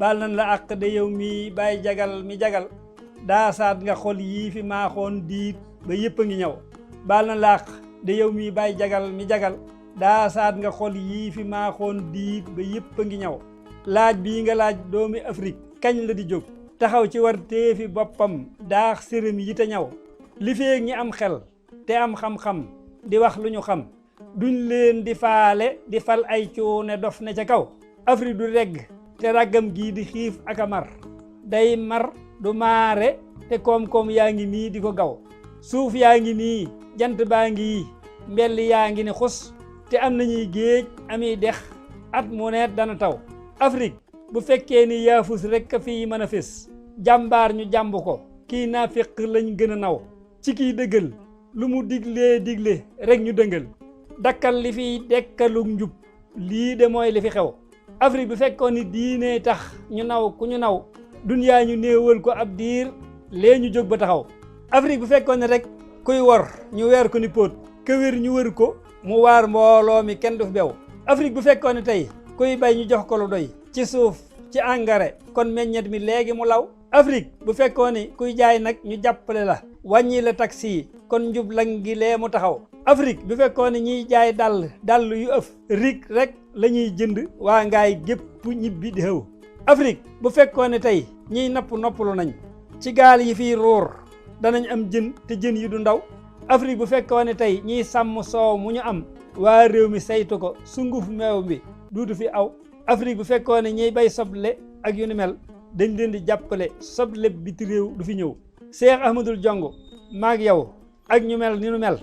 baal nañ la àq de yow mi bàyyi jagal mi jagal daasaat nga xol yii fi maaxoon diit ba yëpp a ngi ñëw baal nañ la àq de yow mi bàyyi jagal mi jagal daasaat nga xol yii fi maaxoon diit ba yëpp a ngi ñëw laaj bii nga laaj doomi Afrique kañ la di jóg taxaw ci war teefi boppam daax sërëm yi te ñaw li feeg ñi am xel te am xam-xam di wax lu ñu xam duñ leen di faale di fal ay cuune dof ne ca kaw Afrique du regg te raggam gii di xiif ak a mar day mar du maare te koom-koom yaa ngi nii di ko gaw suuf yaa ngi nii jant baa ngi mbell yaa ngi ne xus te am nañuy géej ami dex at mu neet dana taw Afrique bu fekkee ni yaafus rek a fii mën a fés jàmbaar ñu jàmb ko kii naafiq lañ gën a naw ci kii dëggal lu mu digle rek ñu dëngal dakkal li fiy dekkalug njub lii de mooy li fi xew Afrique bu fekkoon ni diine tax ñu naw ku ñu naw dunyaa ñu néewal ko ab diir lee ñu jóg ba taxaw Afrique bu fekkoon ne rek kuy wor ñu weer ko ni póot ka wér ñu wër ko mu waar mbooloo mi kenn du fi bew Afrique bu fekkoon ne tey kuy bay ñu jox ko lu doy ci suuf ci engrais kon meññet mi léegi mu law Afrique bu fekkoon ni kuy jaay nag ñu jàppale la wàññi la taxi yi kon njublang gi lee mu taxaw Afrique bu fekkoon ni ñiy jaay dàll yu ëf rig rek la ñuy jënd waa ngaay gépp ñibbi di xew Afrique bu fekkoon ne tey ñiy noppalu nañ ci gaal yi fiy ruur danañ am jën te jën yi du ndaw Afrique bu fekkoon ne tey ñiy sàmm soow mu ñu am waa réew mi saytu ko sunguf meew bi duutu fi aw Afrique bu fekkoon ne ñiy bay soble ak yu ni mel dañ leen di jàppale soble biti réew du fi ñëw Cheikh Ahmadul Jongo maag yow ak ñu mel ni nu mel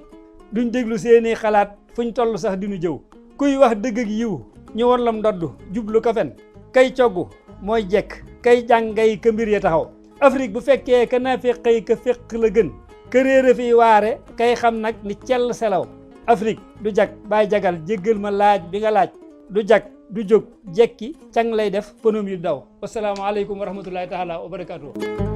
duñ déglu seeni xalaat fuñ toll sax di nu jëw kuy wax dëgg ak yiw ñu war lam ndodd jublu ka fen kay coggu mooy jekk kay jàngay ka mbir ya taxaw Afrique bu fekkee ka naafeqay ka féq la gën ka réer a fiy waare kay xam nag ni cell selaw Afrique du jag bàyyi jagal jéggal ma laaj bi nga laaj du jag du jóg jekki càng lay def pënom yu daw wasalaamaaleykum wa rahmatullahi taala wa barakaatu.